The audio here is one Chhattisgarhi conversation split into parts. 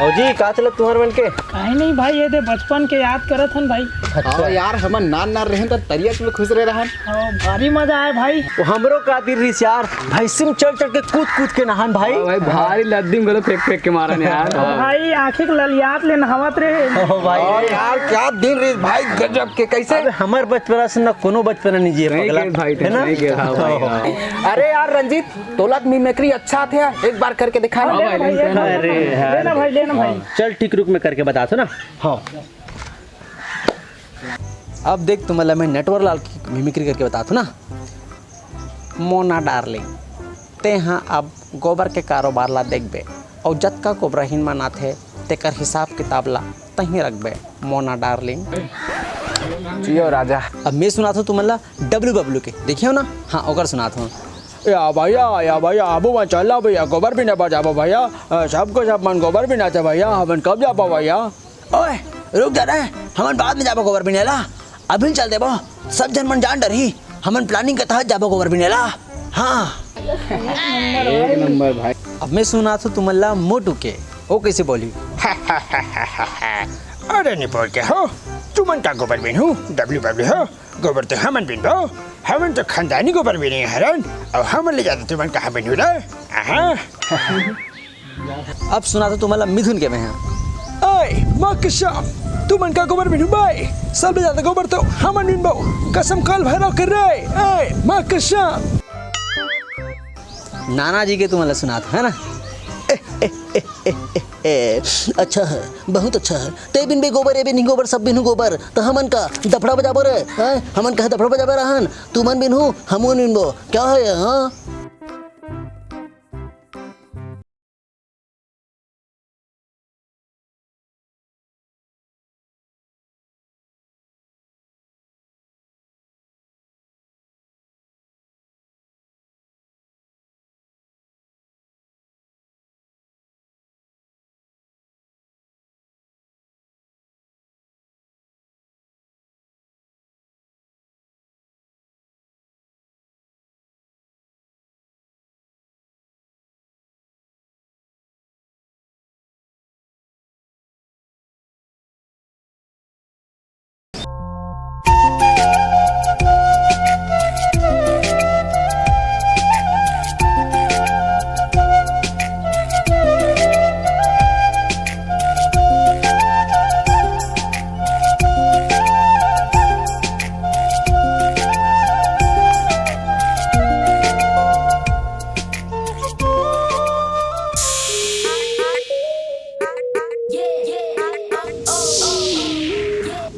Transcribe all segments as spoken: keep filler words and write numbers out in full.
भौजी, का चलत तुंहर मन के? काहे नहीं भाई, ये दे बचपन के याद करत हन भाई। अच्छा। हाँ यार, हमन नान नान रहेन त तरिया में खुसरे रहन। हाँ, भारी मजा आय भाई। वो हमरो का दिन रिहिस यार, भैंसी में चढ़ चढ़ के कूद कूद के नहान भाई। हाँ भाई, भारी लद्दी में घलो फेंक फेंक के मारन यार। हाँ। भाई, आँखी के ललियात ले नहावत रहे। ओ भाई। हाँ यार, क्या दिन रिहिस भाई, गजब के। कैसे? अबे, हमर बचपना से ना कोनो बचपना नहीं जिए, सही पगला। कहे भाई, है ना? सही कहे, हाँ भाई, हाँ। अरे यार रंजीत, तोला मिमिक्री अच्छा आथे यार, एक बार करके दिखा ना। हाँ भाई, लेना भाई, लेना। अरे यार। लेना भाई, लेना भाई। चल ठीक, रुक, मैं करके बताथों ना। हाँ। अब देख, तुमन ला मैं नटवर लाल के मिमिक्री करके बताथों ना। मोना डार्लिंग, तेंहा अब गोबर के कारोबार ला देखबे, अउ जतका गोबरहीन मन आथे, तेकर हिसाब किताब ला तहीं रखबे, मोना डार्लिंग। जियो राजा। अब मैं सुनाथों तुमन ला डब्लू बबलू के, देखे हो ना? हाँ, ओकर सुनाथों। या भैया, या भैया, आबू मैं चला भैया, गोबर बिने बर जाबो भैया। अ, सबको सब मन गोबर बिनाथे भैया, हमन कब जाबो भैया? ओए, रुक जा रे, हमन बाद में जाबो गोबर बिने ला, अभी चल देबो, सब झन मन जान डरही, हमन planning के तहत जाबो गोबर बिने ला। हाँ। एक नंबर भाई। अब मैं सुनाथों तुमन ला मोटू के, वो कैसे बोली? अरे निपोर के हो, तुमन का गोबर बिनहू, डब्लू बबलू हो, गोबर तो हमन बिनबो, हमन तो खानदानी गोबर बिने हरन, अउ हमन ले जाथन तुमन कहाँ बिनहू रे? आहा। अब सुनाथों तुमन ला मिथुन के मैं हा। ए, माँ कसम, तुमन का गोबर बिनहू बे, सबले ज्यादा गोबर तो हमन बिनबो, कसम काल भैरव के रे, ए, माँ कसम। नाना जी के तुमन ला सुनाथों, है ना? ए, अच्छा है, बहुत अच्छा है। ते बिनबे गोबर, ए बिनही गोबर, सब बिनहू गोबर, त हमन का दफड़ा बजाबो रे, हैं? हमन कहा दफड़ा बजाबे रहन, तुमन बिनहू, हमन बिनबो, क्या है, हाँ?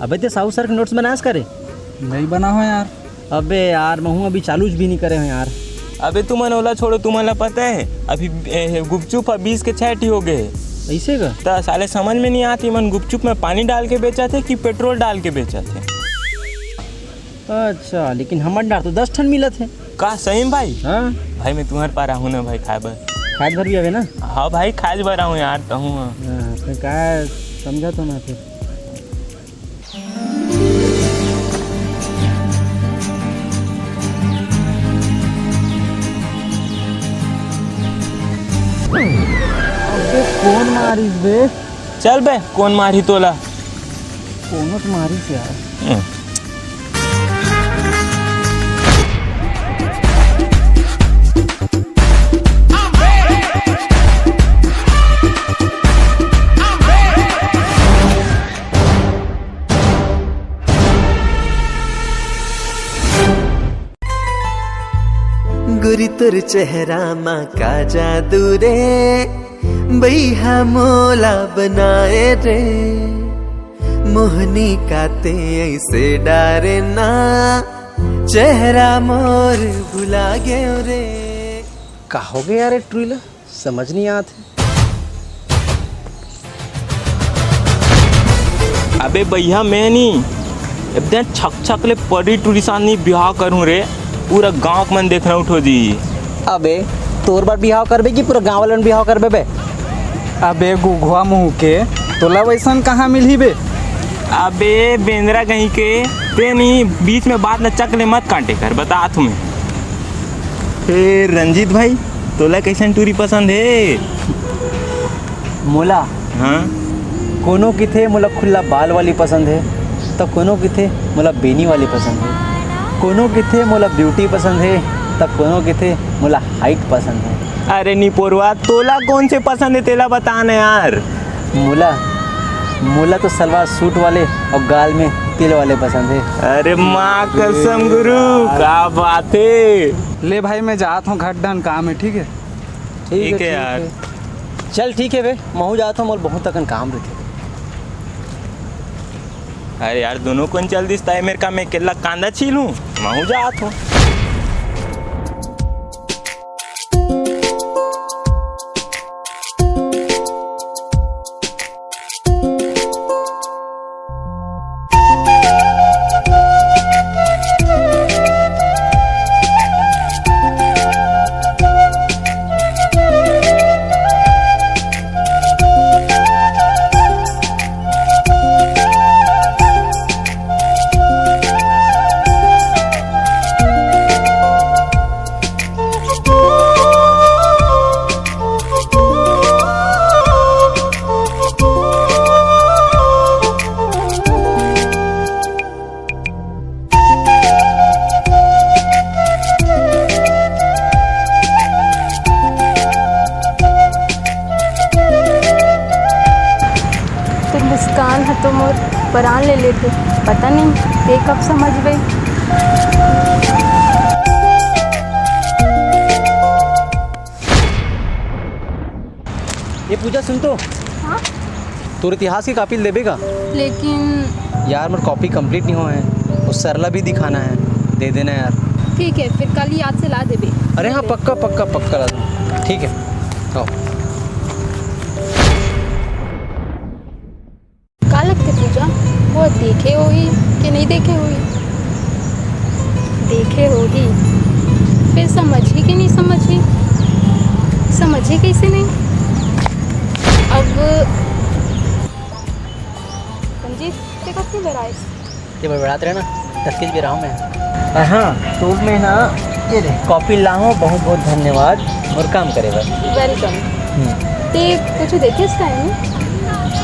अबे ते साहू सर के नोट्स बनास करे? नहीं बना हो यार। अबे यार, महूँ अभी चालू भी नहीं करे हो यार। अबे तुमन ओला छोड़ो, तुमन ला पता है अभी ए, गुपचुप ह बीस के छह ठी हो गए हे। ऐसे का? त साले समझ में नहीं आती, मन गुपचुप में पानी डाल के बेचत हे कि पेट्रोल डाल के बेचत हे। अच्छा, लेकिन हमर डार तो दस ठन मिलत हे। का सही में भाई? हाँ। भाई मैं तुम्हारे पार आहूँ ना भाई, खाए बर। खाए बर भी आवे ना? हाँ भाई, खाए बर आहूँ यार, तहूँ। हाँ, तो का समझा तो ना फिर। अबे कौन मारिस बे? चल बे, कौन मारही तोला? कोनो तो मारिस यार। हम्म। गोरी तोर चेहरा मा का जादू रे, बइहा मोला बनाए रे। मोहनी काते ऐसे डारे ना, चेहरा मोर भुला गयो रे। का हो गया रे टुरी ला? समझ नहीं आत हे। अबे भैया, मैं नी एकदम छक छक ले परी टुरी साथ नी बिहाव करूँ रे, पूरा गाँव के मन देखना उठो जी। अबे तोर बर बिहाव करबे कि पूरा गाँव वालन बिहाव करबे बे? अबे गुघवा मुँह के, तोला वैसन कहाँ मिलही बे? अबे बेंदरा कहीं के, ते नी बीच में बात ला चक ले मत काटे कर, बता तुम्हें। ए रंजीत भाई, तोला कैसन टूरी पसंद हे? मोला हाँ। कोनो किथे मोला खुल्ला बाल वाली पसंद हे, त कोनो किथे मोला बेनी वाली पसंद हे, कोनो किथे मोला ब्यूटी पसंद हे, त कोनो किथे मोला हाइट पसंद हे। अरे निपोरवा, तोला कौन से पसंद हे, तेला बता ना यार। मोला, मोला तो सलवार सूट वाले और गाल में तिल वाले पसंद हे। अरे माँ कसम गुरु, का बात हे। ले भाई, मैं जात हूँ, घर डन काम हे, ठीक हे? ठीक हे यार। चल ठीक हे बे, महू जात हूँ, मोर बहुत अकन काम रहिथे। अरे यार, दोनों कोन चल दिस, ताई मेर का मैं अकेला कांदा छीलूं? महू जात हूँ। तोर मुस्कान ह तो मोर परान ले लेथे। पता नहीं ते कब समझबे। ये पूजा, सुन तो। हाँ? तोर इतिहास के कॉपी लेबे का? लेकिन यार, मोर कॉपी complete नहीं होय हे, वो सरला भी दिखाना हे, दे देना यार। ठीक हे, फिर कल याद से ला देबे। अरे हाँ, पक्का, पक्का, पक्का ला दूँ। ठीक हे, आओ। का लगथे पूजा, वो देखे होही कि नहीं देखे होही? देखे होही, फिर समझही कि नहीं समझही? समझही कैसे नहीं? अब रंजीत, ते कब के बेरा आइस? ते बड़बड़ात रहे ना, तब के बेरा हूँ मैं। हाँ, तो मैं ना ये दे, कॉपी लाहूँ, बहुत बहुत धन्यवाद और काम करे बर। Welcome। हम्म। ते कुछ देखे इस टाइम?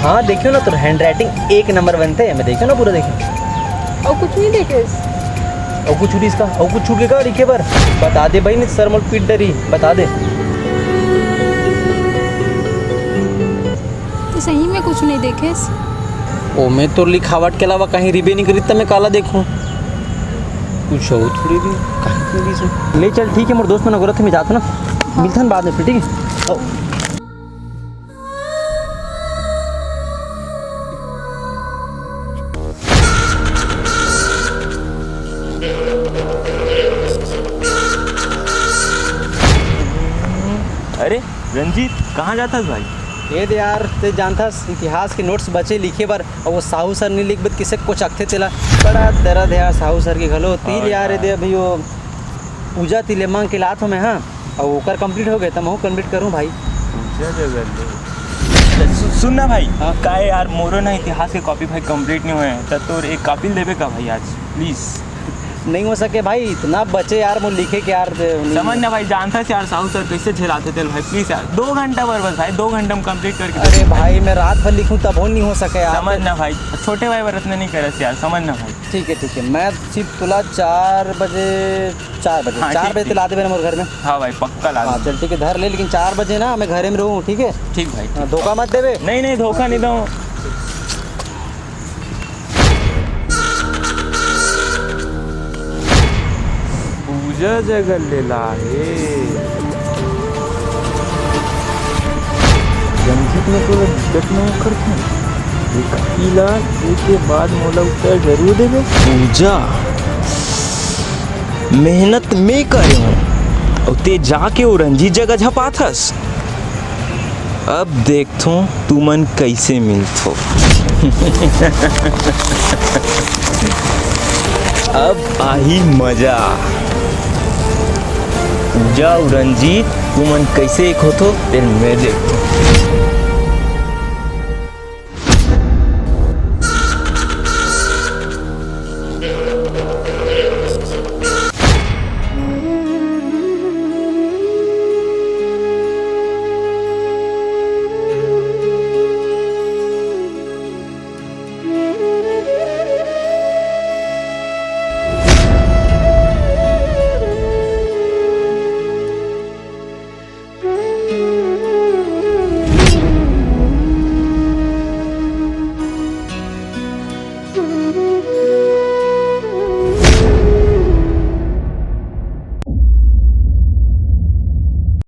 हाँ, देखियो ना, तो handwriting एक नंबर बनथे, मैं देखियो ना, पूरा देखियो। और कुछ नहीं देखे इस? और कुछ छूट इसका, और कुछ छूट के का लिखे बर? बता दे भाई, नहीं सर मोर पीट डरी, बता दे। ते सही में कुछ नहीं देखेस? ओमे तोर लिखावट के अलावा कहीं रिबे नहीं करिस, त मैं काला देखूं? कुछ हो थोड़ी भी, कहीं नहीं दिसे। ले चल, ठीक हे, मोर दोस्त मन अगोरत हे, मैं जात हूं ना, मिलथन बाद में फिर, ठीक हे? आओ। अरे रंजीत, कहाँ जाथस भाई? ये दे यार, ते जानथस, इतिहास के नोट्स बचे लिखे बर, अउ वो साहू सर नहीं लिखबे त किसे कोचकथे तेला। बड़ा दर्द हे यार साहू सर के घलो। तिल हाँ यार, ये यार। दे अभी वो पूजा तिले मांग के लात हूँ मैं, हाँ, अउ ओकर complete हो गए, त महू complete करूँ भाई। पूजा जगह ले। सु-, सुन ना भाई, हाँ? का हे यार, मोरो ना इतिहास के कॉपी भाई complete नहीं होए, त तोर एक कॉपी लेबे का भाई आज, please? नहीं हो सके भाई, इतना बचे यार, मोर लिखे के यार, ते नहीं समझ ना भाई, जानथस यार साहू सर कैसे झेलाथे तेला भाई, please यार, दो घंटा बर बस भाई, दो घंटा में complete करके दे। अरे भाई, मैं रात भर लिखूं तब हो नहीं हो सके यार। समझ ना भाई, छोटे भाई बर अतना नहीं करस यार, समझ ना भाई। ठीक हे, ठीक हे, मैं सिर्फ तोला चार बजे, चार बजे, हाँ, चार ठीक, बजे ठीक। ते ला देबे ना मोर घर में। हाँ भाई, पक्का ला हाँ, दूँ। चल ठीक हे, धर ले, लेकिन चार बजे ना मैं घरे में रहूँ, ठीक हे? ठीक भाई, हाँ, ठीक। धोखा मत देबे। नहीं, नहीं, धोखा नहीं दूँ। पूजा जगह ले लाहे। रंजीत में तो दिक्कत नहीं करते। एक पीला, एक के बाद मोला उत्तर जरूर देबे। पूजा, मेहनत में करे हूँ, अउ ते जाके वो रंजीत जगह झपाथस। अब देखथों तुमन कैसे मिलथो। अब आही मजा। पूजा अउ रंजीत, तुमन कैसे एक होथो, तेन मैं देखथों।